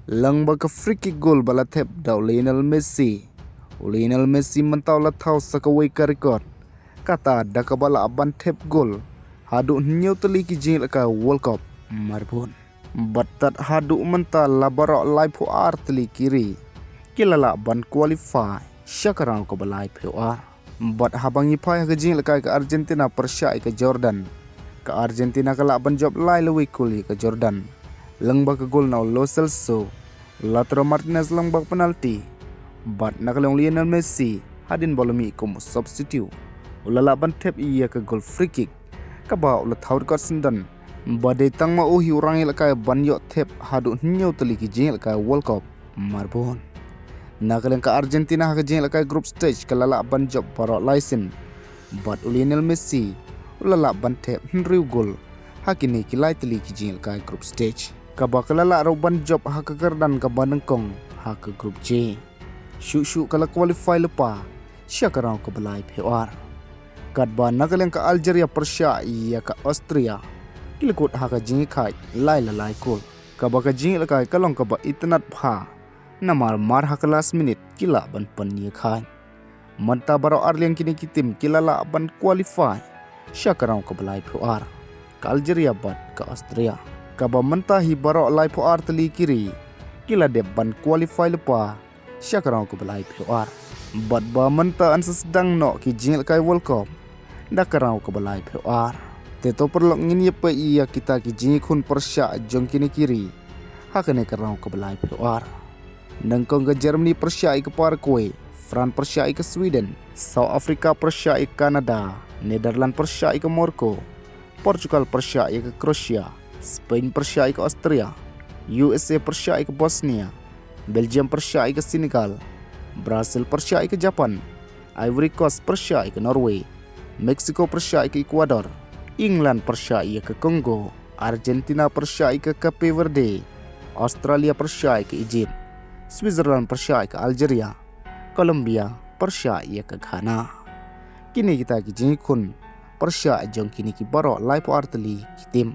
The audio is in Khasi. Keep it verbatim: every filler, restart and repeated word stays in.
Lyngba ka free kick goal ba la thep da u Lionel Messi. U Lionel Messi mynta u la thaw sa kawei ka record, kata da kaba lah ban thep goal haduh hynñiew tylli ki jingïalehkai World Cup marbud. Bad tad haduh mynta la baroh laiphew ar tylli ki ri ki la lah ban qualify sha ka round kaba laiphew ar. Bad haba ngi phai ha ka jingïalehkai ka Argentina pyrshah ïa ka Jordan, ka Argentina ka lah ban jop lai lawei goal ïa ka Jordan lyngba ka goal na u Lo Celso, Lautaro Martinez lyngba ka penalty. Bad na ka liang u Lionel Messi, hadien ba u la mih kum u substitute, u la lah ban thep ïa ka goal free kick kaba u la thaw record syndon ba dei tang ma u hi u rangïalehkai ban ïoh thep haduh hynñiew tylli ki jingïalehkai World Cup marbud. Na ka liang ka Argentina ha ka jingïalehkai group stage ka la lah ban jop baroh lai sien. Bad u Lionel Messi u la lah ban thep hynriew goal ha kine ki lai tylli ki jingïalehkai group stage, kaba ka la lah ruh ban jop ha ka kyrdan kaba nyngkong ha ka group G. Shuh shuh ka la qualify lypa sha ka round kaba laiphew ar. Katba na ka liang ka Algeria pyrshah ïa ka Austria, ki la kut ha ka jingïakhaid lai la lai goal, kaba ka jingïalehkai ka long kaba itynnad bha, namar mar ha ka last minute ki lah ban pynïakhaid. Mynta baroh ar liang kine ki team ki la lah ban qualify sha ka round kaba laiphew ar, ka Algeria bad ka Austria, kaba mynta hi baroh laiphew ar tylli ki ri ki la dep ban qualify lypa sha ka round kaba laiphew ar. Bad ba mynta yn sa sdang noh ki jingïalehkai World Cup da ka round kaba laiphew ar. Te to paralok, ngin ïa peit ïa kita ki jingïakhun pyrshah jong kine ki ri ha kane ka round kaba laiphew ar. Nyngkong ka Germany pyrshah ïa ka Paraguay, France pyrshah ïa ka Sweden, South Africa pyrshah ïa ka Canada, Netherlands pyrshah ïa ka Morocco, Portugal pyrshah ïa ka Croatia, Spain pyrshah ïa ka Austria, U S A pyrshah ïa ka Bosnia, Belgium pyrshah ïa ka Senegal, Brazil pyrshah ïa ka Japan, Ivory Coast pyrshah ïa ka Norway, Mexico pyrshah ïa ka Ecuador, England pyrshah ïa ka Congo, Argentina pyrshah ïa ka Cape Verde, Australia pyrshah ïa ka Egypt, Switzerland pyrshah ïa ka Algeria, Colombia pyrshah ïa ka Ghana. Kine kita ki jingïakhun pyrshah jong kine ki baroh laiphew ar tylli ki team.